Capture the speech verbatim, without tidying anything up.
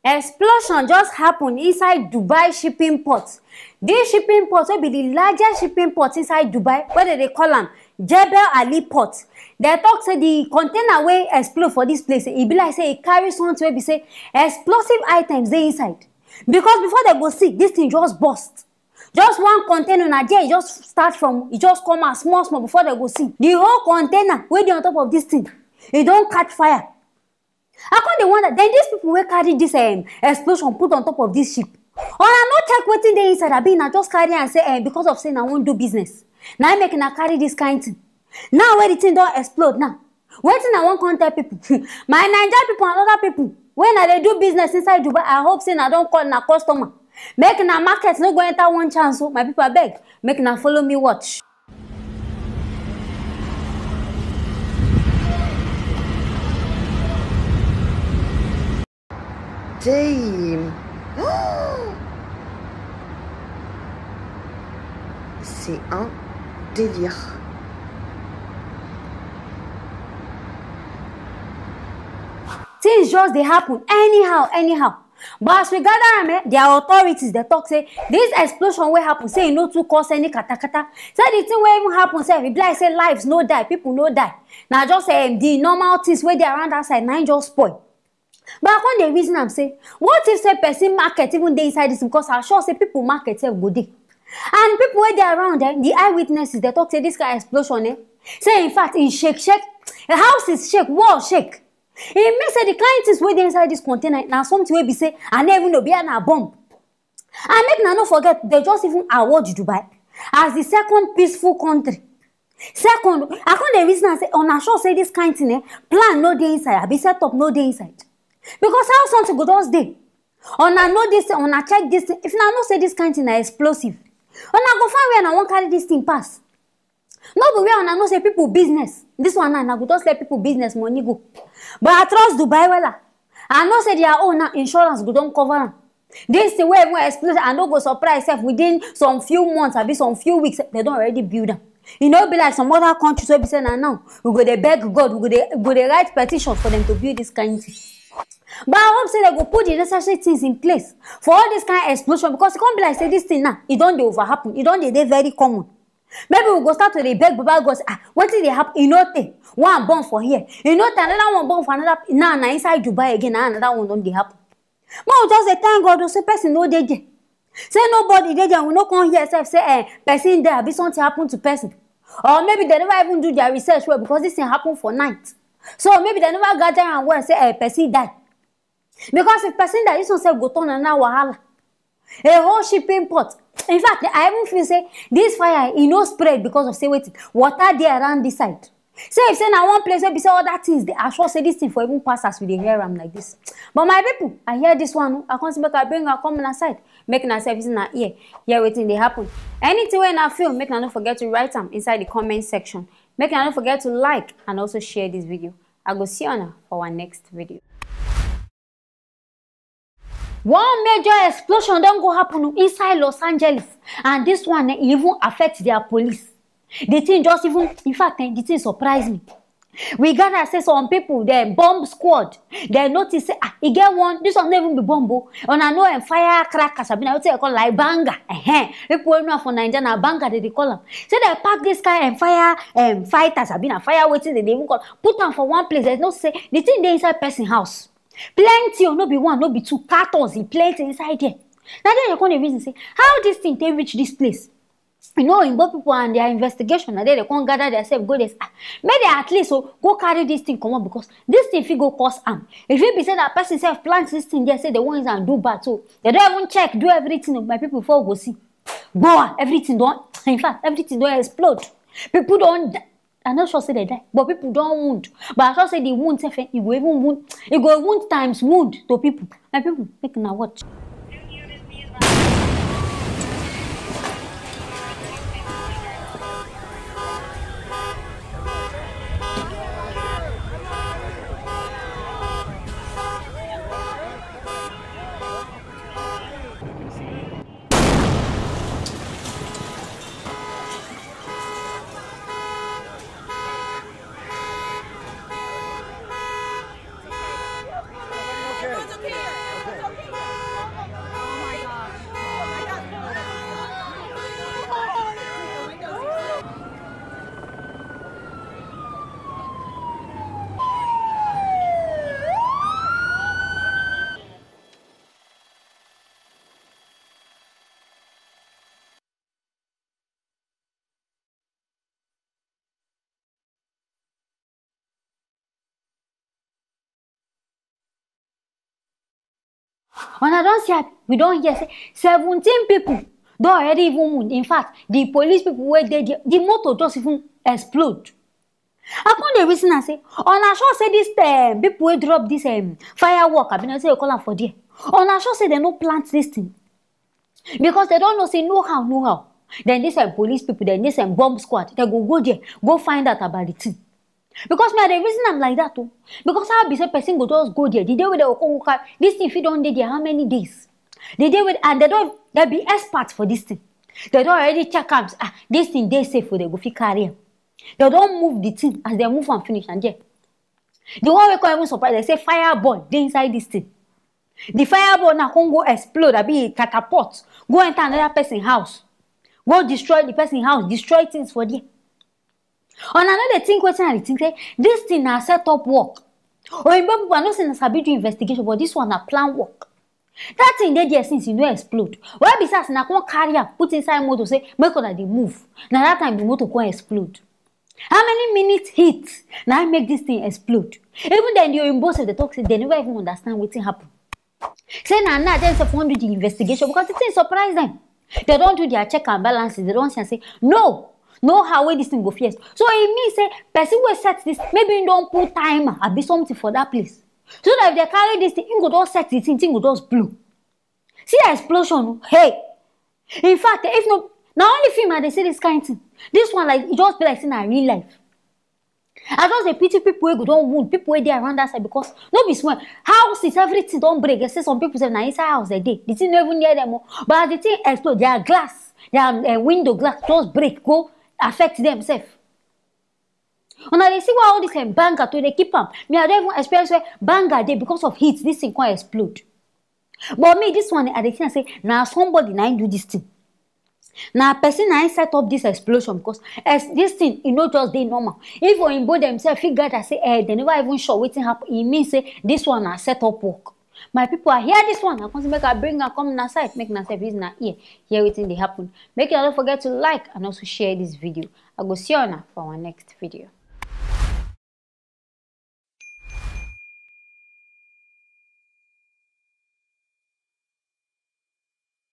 Explosion just happen inside Dubai shipping port. This shipping port wey be the largest shipping port inside Dubai, wey dem dey call am Jebel Ali port. Dem talk say the container wey explode for this place, e be like say e carry something wey be say explosive items dey inside. Because before dem go see, this thing just burst. Just one container, na there e just start from, e just come out small small before dem go see. The whole container wey dey on top of this thing, e don catch fire. I come dey wonder, then these people wey carry this um, explosion put on top of this ship, una no check wetin dey inside, abi na just carry am say um, because of say na wan do business, na im make una carry this kind thing. Now wey the thing don explode now, wetin I wan come tell people? My Naija people and other people wey na dey do business inside Dubai, I hope say na don call na customer. Make na market no go enter one chance o, my people, abeg, make na follow me watch. Damn. C'est un délire. Things just dey happen anyhow anyhow. But as we gather am, eh, their authorities dey talk say this explosion wey happen, say e no too cause any katakata. Say the thing wey even happen sef, e be like say lives no die, people no die. Na just um, the normal things wey dey around that side na im just spoil. But I come dey reason am say, what if say person market even dey inside this thing? Because I sure say people market sef go dey. And people wey dey around, eh, the eyewitnesses dey talk say this kind explosion, eh, say in fact e shake shake, a house is shake, wall shake. E mean say the kind things wey dey inside this container na something wey be say I no even know, be na bomb. And make na no forget, they just even award Dubai as the second peaceful country. Second, I come dey reason am say, una sure say this kind thing, eh, plan no dey inside, abi setup no dey inside? Because how something go just dey? Una know this thing, una check this thing. If una know say this kind thing na explosive, una go find where una wan carry this thing pass. No be where una know say people business. This one now, na go just let people business money go. But I trust Dubai wella. I know say their own now, insurance go don cover am. This thing wey even explode, I no go surprise sef, within some few months, abi some few weeks, they don already build am. E no be like some other countries wey be say na now we go dey beg God, we go dey go dey write petition for them to build this kind thing. But I hope say they go put the necessary things in place for all this kind explosion, because e come be like say this thing now, e don dey over happen, e don dey dey very common. Maybe we go start to dey beg Baba God say, ah, wetin dey happen? E no tey, one bomb for here, e no tey, another one bomb for another. Now na inside Dubai again, na another one don dey happen. Make we just dey thank God o say person no dey there. Say nobody dey there, we no come hear sef say eh, person die, abi something happen to person. Or maybe they never even do their research well, because this thing happen for night. So maybe they never gather am well say eh, person die. Because if person die, this one sef go turn another wahala. A whole shipping port. In fact, I even feel say this fire e no spread because of say wetin, water dey around this side. Say if say na one place wey be say other things dey, I sure say this thing for even pass as we dey hear am like this. But my people, I hear this one o, I come say make I bring am come una side, make una sef use una ear hear wetin dey happen. Anything wey una feel, make una no forget to write am inside the comment section. Make una no forget to like and also share this video. I go see una for our next video. One major explosion don go happen inside Los Angeles, and this one eh, e even affect their police. The thing just even, in fact, eh, the thing surprise me. We gather say some people, the bomb squad, they notice say ah, e get one, this one no even be bomb o. Una know em firecrackers, abi na wetin dem call like banger. Ehen. People wey know am for Naija na banger dem dey call am. Say dem pack this kind em fire em fighters, abi na fire wetin dem dey even call, put am for one place. Dem know say the thing dey inside person house. Plenty o, no be one, no be two, cartons, e plenty inside there. Na there dem come dey reason say how this thing take reach this place. You know, Oyinbo people and their investigation, na there dem come gather themselves go dey say, ah, make dem at least o go carry this thing comot, because this thing fit go cause harm. E fit be say na person sef plant this thing there, say dem wan use am do bad, so dem don even check, do everything o, my people, before we go see, gboa, everything don, in fact, everything don explode. People don die. I no sure say dem die, but people don wound. But I sure say the wound sef, eh, e go even wound, e go wound times wound to people. My people, make una watch. Una don see am? We don hear say seventeen people don already even wound. In fact, the police people wey dey there, the motor just even explode. I come dey reason am say, una sure say this um, people wey drop this um, firework, I bin say you call am for there. Una sure say dem no plant this thing, because dem don know say no how, no how. Then this um, police people, then this um, bomb squad, dem go go there, go find out about the thing. Because me, I dey reason am like that o. Because how be say person go just go there, the day wey dem go come go carry this thing, fit don dey there how many days? The day wey, and dem don, dem be expert for this thing. Dem don already check am. Ah, this thing dey safe o, dem go fit carry am. Dem don move the thing. As dem move am finish, and there, the one wey come even surprise, dem say fireball dey inside this thing. The fireball now come go explode, abi e catapult, go enter another person house, go destroy the person house, destroy things for there. Una no dey think wetin I dey think, say this thing na set up work. Oyinbo people, I know say una sabi do investigation, but this one na plan work. That thing dey there since e no explode. Why be say as una come carry am put inside motor, say make una dey move, na that time the motor come explode? How many minutes heat na im make this thing explode? Even then, the oyinbo sef dey talk say dem never even understand wetin happen. Say na now dem sef wan do the investigation, because the thing surprise dem. Dem don do their check and balances, dem don see am say no, no how wey this thing go fit. So e mean say person wey set this, maybe he don put timer abi something for that place, so that if dem carry this thing, he go just set the thing, thing go just blow. See explosion o, hey! In fact, if no, na only film I dey see this kind thing. This one, like, e just be like say na real life. I just dey pity people wey go don wound, people wey dey around that side, because no be small. Houses, everything don break. Dem say some people sef na inside house dem dey. The thing no even near them o. But as the thing explode, their glass, their uh, window glass just break, go affect them sef. Una dey see why all this um, banger to dey keep am. Me, I don even experience where banger dey, because of heat, this thing come explode. But me, this one, I dey think say na somebody na im do this thing. Na person na im set up this explosion, because as this thing, e no just dey normal. If oyinbo themselves fit gather say eh, dem never even sure wetin happen, e mean say this one na set up work. My people, I hear this one, I come say make I bring am come una side, make una sef use una ear hear wetin dey happen. Make una no forget to like and also share this video. I go see una for our next video.